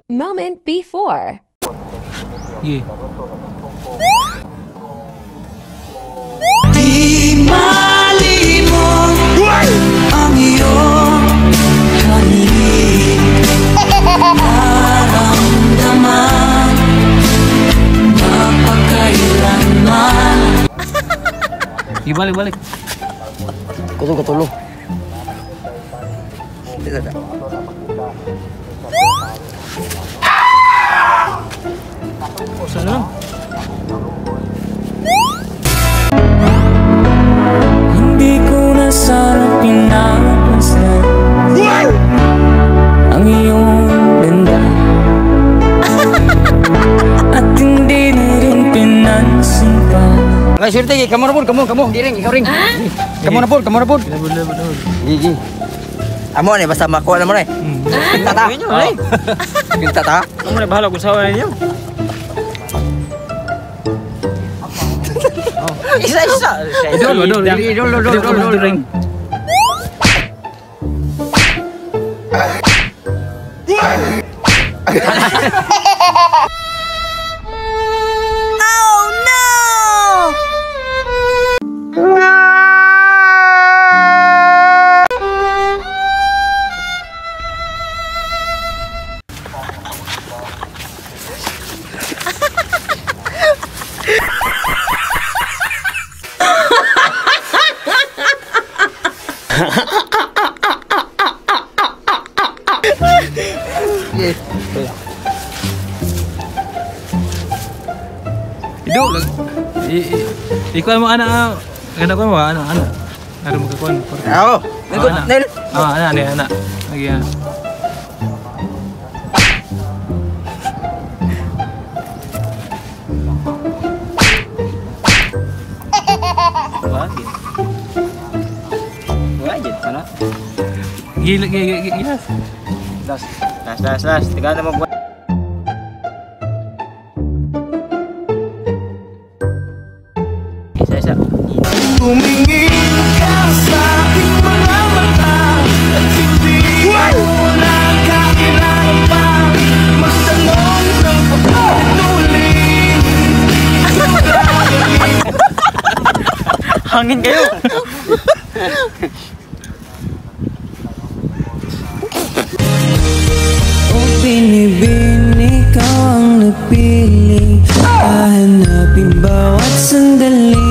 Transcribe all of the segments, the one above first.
Moment before. Sige. Di malimot ang iyong halik. Naramdaman mapakailanman. Sige, balik, balik. Kuto katulo. Hindi na. Usa na lang. Hindi ko na sana pinapansin ang iyong ganda at hindi na rin pinansin pa. Ay, swerte kay kamo na po, kamo, kamo, giring, ikaw ring. Kamo na po, kamo na po. Labod, labod, labod. Gigi. Amo ni basta makuha na mo na eh. Pinta ta. Pinta ta. Kamu na bahala kung sawa ninyo. Isa isa. Idol, idol. Idol, idol, idol, idol. Ring. Oh no! Idol. Ikuan mo ana. Ganda ko mo ana, ana. Ano mo kakuan? Ako. Oh, ana. Nel. Ah, ana ni ana. Lagi ah. Wajib. Wajib sana. Gila, gila, gila, gila. Das. Das, das, das. Tiga na mo. Isa isa. Tumingin ka sa aking mga mata at hindi mo na kailangan pa magtanong ng paulit-ulit. Hangin kayo. O binibini, ikaw ang napili. Hahanapin bawat sandali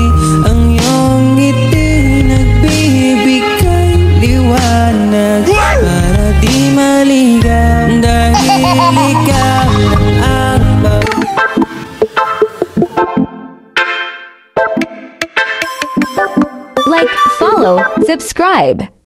ang iyong ngiti. Nagbibigay liwanag para di maligaw. Dahil ikaw lang ang Like, follow, subscribe.